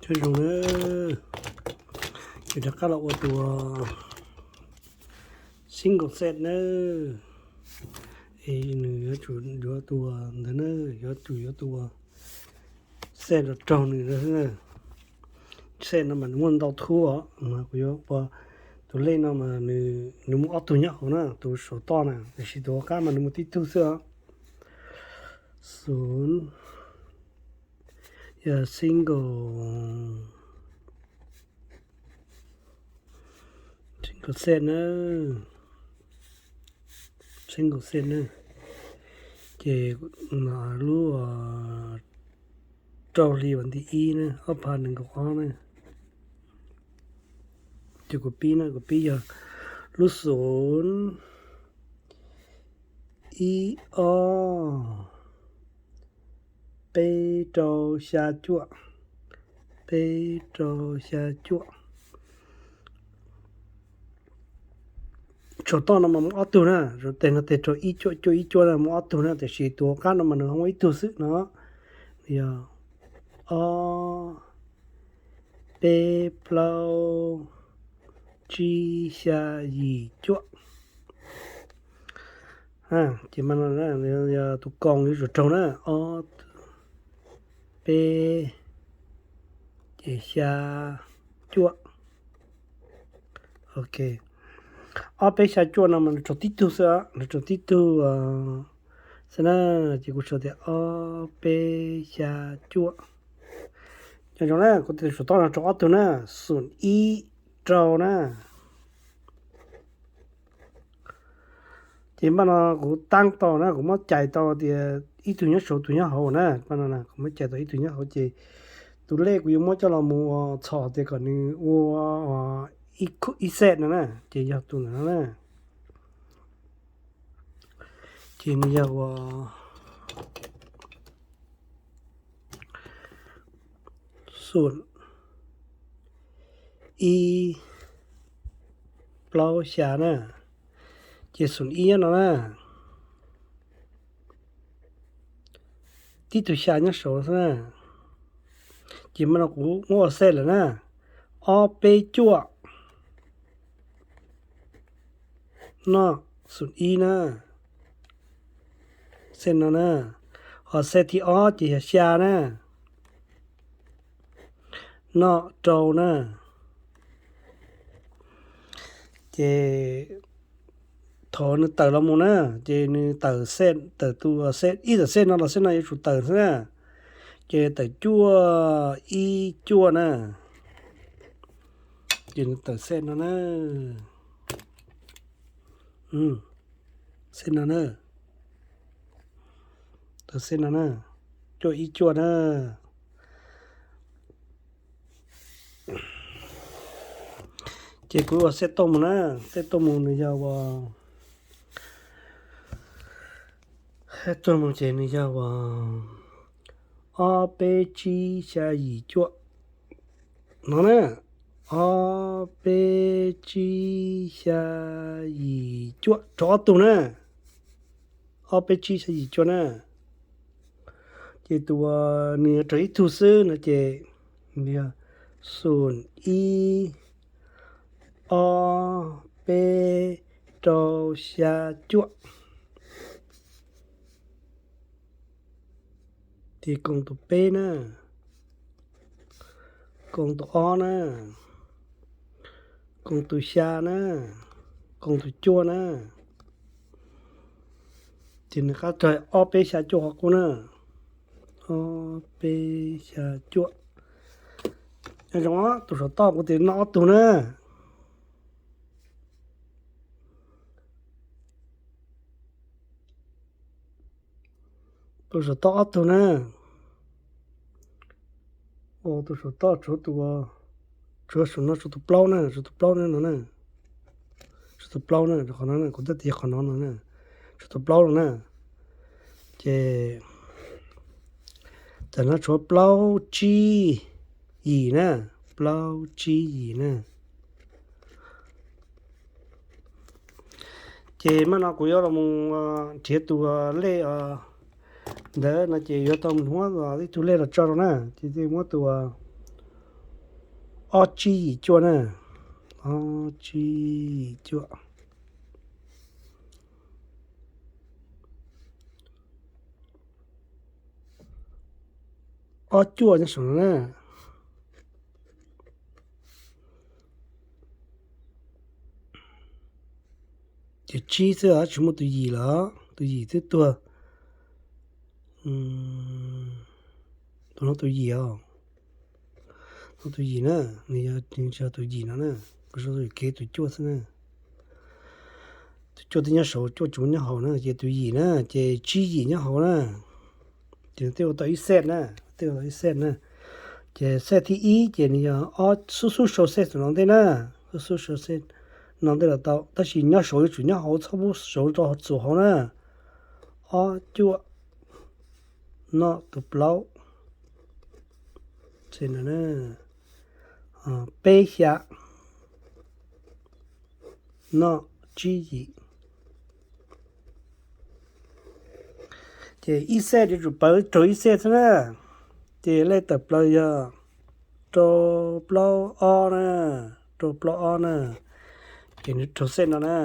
Nyob zoo na, ces rov qab los ua tus single set na. Es nws yuav tsum yuav tus ntawd na, yuav tsum yuav tus set los raug nws na. Set no mas nws muaj ntau thub os, mas kuv yuav ua tus lej no mas nws muaj ob tug nyob hauv na, tus saum toj na, tiam sis tus hauv qab mas nws muaj tib tug xwb os. Xum, yog single, single set na, single set na. Ces lub rau hli vas nti ib na, ob phav nees nkaum ob na. Ces kuv pib na, kuv pib yog lub xum, ib ob, peb rau xya cuaj, peb rau xya cuaj. Saum toj no mas muaj ob tug na, saum teg no teg rau ib cuaj cuaj ib cuaj na, muaj ob tug na, tiam sis tus hauv qab no mas nws muaj ib tug xwb no. Nws yog ob, peb, plaub, tsib, xya, yim, cuaj. Ces mas no yog tus koos yuav tsum raug na, ob, peb, ces xya, cuaj. Ok, ob peb xya cuaj no mas nws raug tib tug xwb, nws raug tib tug xwb na. Ces kuv sau tias ob peb xya cuaj. Nyob zoo na, kuv tus saum toj no raug ob tug na, xum ib rau na. Ces npaj no kuv tab tau na, kuv muab cais tau tias ib tug nyob saud tus nyob hauv na, npaj no kuv muab cais tau ib tug nyob hauv ces tus lej kuv yuav muab coj los mus txhom tias kom nws ua ib set no na, ces yog tus ntawm no na. Ces nws yog ua xum ib plaub xya na, ces xum ib nyob no na, tib tug xya nyob saud xwb na. Ces mas no kuv muab ua set lawm na, ob peb cuaj, no, xum ib na, set no na, ho set thib ob ces yog xya na, no, rau na. Ces thaum nws tawm los mus na, ces nws tawm set, tawm tus set, ib tawm set no los set no yuav tsum tawm xwb na. Ces tawm cuaj ib cuaj na. Ces nws tawm set no na. Set no na. Tawm set no na. Cuaj ib cuaj na. Ces kuv ua set tauj mus na, set tauj mus nws yog uas, set tauj mus ces nws yog uas ob peb tsib xya yim cuaj no na, ob peb tsib xya yim cuaj raug ob tug na, ob peb tsib xya yim cuaj na. Ces tus uas nws yuav raug ib tug xwb no ces nws yog xum ib ob peb rau xya cuaj. Ces koom tus peb na, koom tus ob na, koom tus xya na, koom tus cuaj na. Ces nws qab raug ob peb xya cuaj qhov qub na, ob peb xya cuaj. Nyob zoo, tus saum toj kuv tis noj ob tug na. Tus saum toj ob tug na. Tus saum toj tshuav tus, tshuav saum no tshuav tus plaub na, tshuav tus plaub no na, tshuav tus plaub na, qhov no na, kuv tab tis qhov no no na, tshuav tus plaub no na. Ces tam no tshuav plaub tsib yim na, plaub tsib yim na. Ces mas no kuv yuav los nrhiav tus lej ntawd no ces yuav tau muab ib tug lej los tso rau na, ces muab tus, ob tsib yim cuaj na. Ob tsib yim cuaj. Ob cuaj nyob saum no na. Ces tsib xwb, tsis muaj tus yim lawm, tus yim twb tuag. Tus no tus yim os. Tus yim na, nws yog tus yim no na, kuv sau kev tus cuaj xwb na. Tus cuaj twb nyob saud, cuaj tsis muaj nyob hauv na, ces tus yim na, ces tsib yim nyob hauv na. Ces nws twb ua tau ib xej na, twb ua tau ib xej na. Ces xej thib ib ces nws yog ob, xub xub sau xej xwm no ntej na, xub xub sau xej no ntej los tau, tab sis nyob saud yuav tsum nyob hauv, txhob pub saud rau txus hauv na. Ob cuaj, noj tus plaub, xej no na. Peb xya, noj tsib yim. Ces ib xej yuav tsum pawv raug ib xej xwb na. Ces lej tawm plaws yog rau plaub ob na, rau plaub ob na. Ces nws raug xej no na.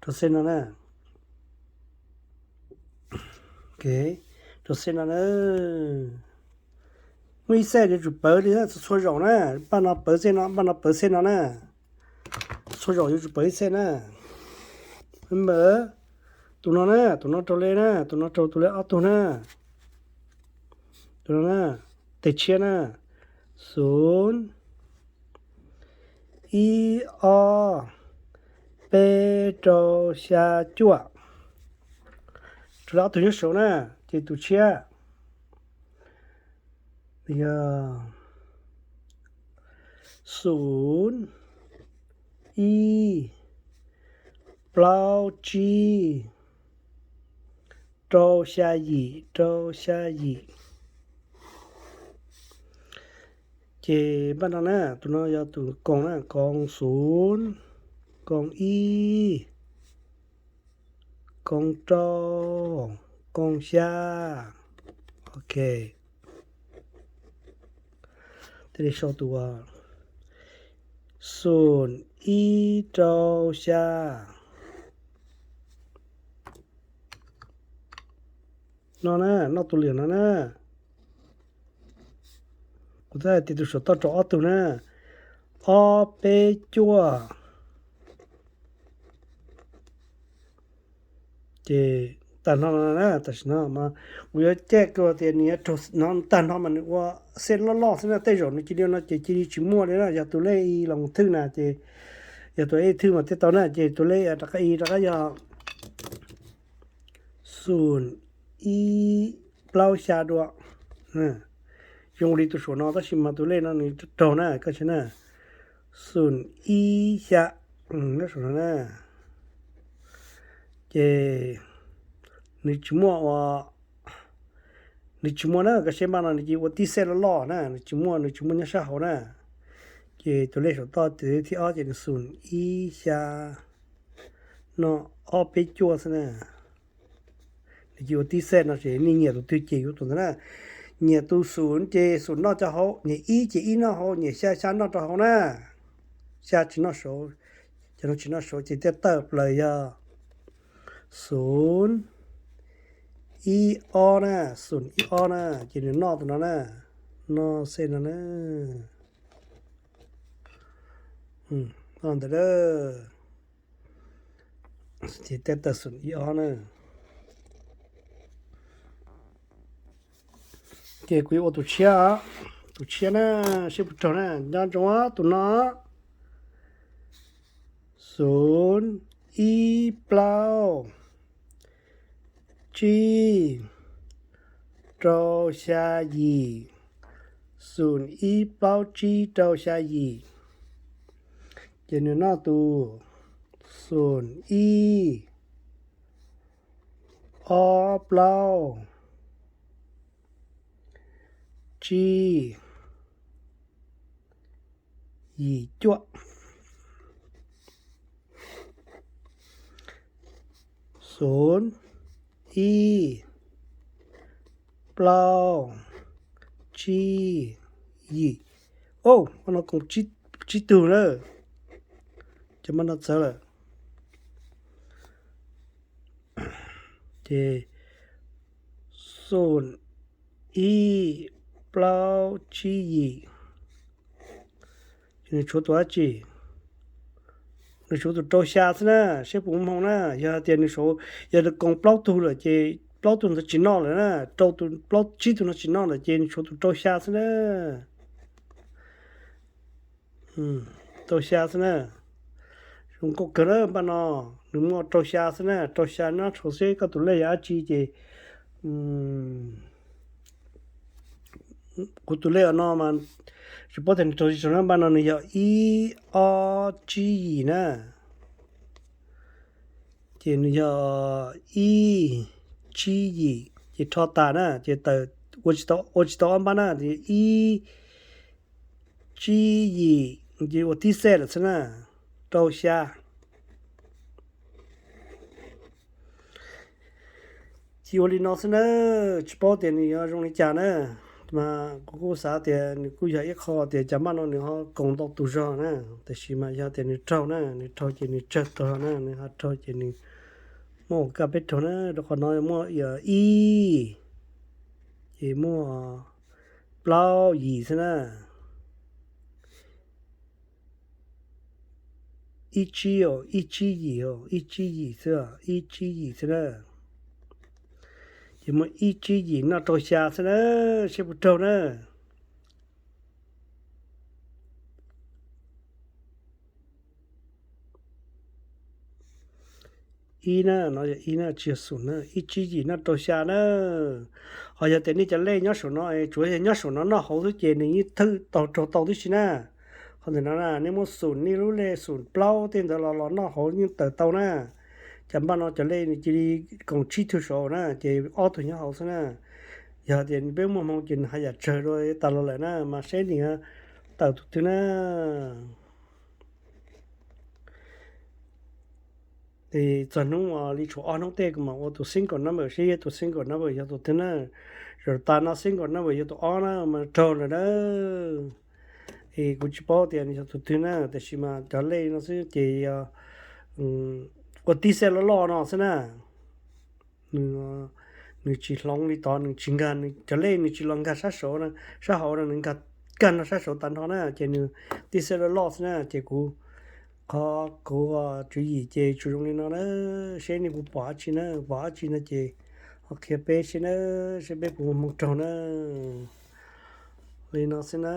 Rau xej no na. Rau xej no na. Muaj ib xej yuav tsum pawv li txhua zaus na, npaj no pawv xej no, npaj no pawv xej no na. Txhua zaus yuav tsum pawv ib xej na. Npawv, tus no na, tus no raug lej na, tus no raug tus lej ob tug na. Tus no na, tes tshiab na, xum, ib, ob, peb, rau, xya, cuaj. Raug lej ob tug nyob saud na, ces tus tshiab yog xum, ib, plaub, tsib, rau, xya, yim, rau, xya, yim. Ces npaj no na, tus no yog tus koom na, koom xum, koom ib, koom rau, koom xya. Ok. Thiaj li sau tus xum ib rau xya. No na, noj tus lwm no na. Kuv twb hais tias tus saum toj raug ob tug na. Ob peb cuaj. Ces tag no na, tam sim no mas kuv yuav caij kiag tias nws yuav raug no tag no mas nws ua xej loj loj xwb na, tej zaum nws cia li no ces cia li tsis muaj li na, yog tus lej i los thwj na ces, yog tus lej i thwj mas thiaj tau na, ces tus lej rov qab i rov qab yog xum ib plaub xya dua. Zoo li tus saum no tab sis mas tus lej no nws raug na, koj saib na, xum ib xya, nyob saum no na. Ces nws tsis muaj ua, nws tsis muaj na, koj saib npaj no nws cia li ua tib xej loj loj na, nws tsis muaj, nws tsis muaj nyob sab hauv na. Ces tus lej saum toj thib ob ces nws xum ib xya, no ob peb cuaj xwb na. Nws cia li ua tib xej no ces nej nyiam tus twg ces yuav tus ntawd na. Nyiam tus xum ces xum noj rau hauv, nyiam ib ces ib noj hauv, nyiam xya xya noj rau hauv na. Xya tsis noj saud, cov no tsis noj saud ces thiaj tawm plaws yog xum ib ob na, xum ib ob na, ces nws noj tus no na, noj xej no na. Noj ntawd, ces thiaj tawm xum ib ob na. Ces kuv yuav ua tus tshiab, tus tshiab na, seb puas raug na, nco ntsoov tus no, xum ib plaub tsib rau xya yim, xum ib plaub tsib rau xya yim. Ces nws noj tus xum ib ob plaub tsib yim cuaj, xum ib plaub, tsib, yim. Au, npaj no koom tsib tug na. Ces npaj no txawv lawm. Ces xoom, ib, plaub, tsib, yim. Ces nws tshuav tus dab tsi? Nws tshuav tus rau xya xwb na, seb puas muaj hmoo na. Yog hais tias nws, yog nws koom plaub tug lawm ces plaub tug ntawd tsis noj lawm na, rau tus plaub tsib tug no tsis noj lawm ces nws tshuav tus rau xya xwb na. Rau xya xwb na. Zoo nkauj kawg na npaj no, nws muaj rau xya xwb na, rau xya na, tshuav seb koj tus lej yog dab tsi ces kuv tus lej no mas tsis paub tias nws raug tsis raug na, npaj no nws yog ib ob tsib yim na. Ces nws yog ib tsib yim ces rho tas na, ces tawm ua tsis tau ob npab na, ces ib tsib yim, ces ua tib xej lawm xwb na, rau xya. Ces ua li no xwb na, tsis paub tias nws yuav zoo li cas na. Mas kuv kuj xav tias nws kuj yog ib qho tias cas npaj no nws ho koom ntau tus zog na, tiam sis mas yog tias nws raug na, nws raug ces nws tsawg tog na, nws ho raug ces nws muaj ua kaj peb raug na, rau qhov no muaj ib, ces muaj plaub yim xwb na. Ib tsib, ib tsib yim, ib tsib yim xwb, ib tsib yim xwb na. Ces muaj ib tsib yim noj rau xya xwb na, seb puas raug na. Ib na, no yog ib na, tsis yog xoom na, ib tsib yim noj rau xya na. Ho yog tias nej cov lej nyob saum no, tsuav yog nyob saum no noj hauv xwb ces nws yeej thwj tau raug tau tib si na. Qhov ntawm no na, nej muab xoom nej lub lej xoom plaub tej ntawd los los noj hauv yeej tawm tau na. Cas npaj no cov lej nws cia li koom tsib tug saud na, ces ob tug nyob hauv xwb na. Yog tias peb muaj hmoo ces nws haj yam tsawg dua tas los lawm na, mas seb nws tawm tus twg na. Es txog hnub li tshuav ob hnub tej kuv mam ua tus single number seb yog tus single number yog tus twg na. Zaum tas no single number yog tus ob na mas raug lawm na. Es kuv tsis paub tias nws yog tus twg na, tiam sis mas cov lej no xwb ces yog ua tib xej loj loj no xwb na. Nws tsis hloov li tod, nws tsis nkag, cov lej nws tsis los nkag sab saud, sab hauv no, nws nkag, nkag no sab saud tag nrho na, ces nws tib xej loj loj xwb na, ces kuv, qhov kuv tswv yim ces tsuas zoo li no na, seb nej puas pom dab tsi na, pom dab tsi no ces ho qhia peb seb na, seb peb puas muaj hmoo raug na. Li no xwb na.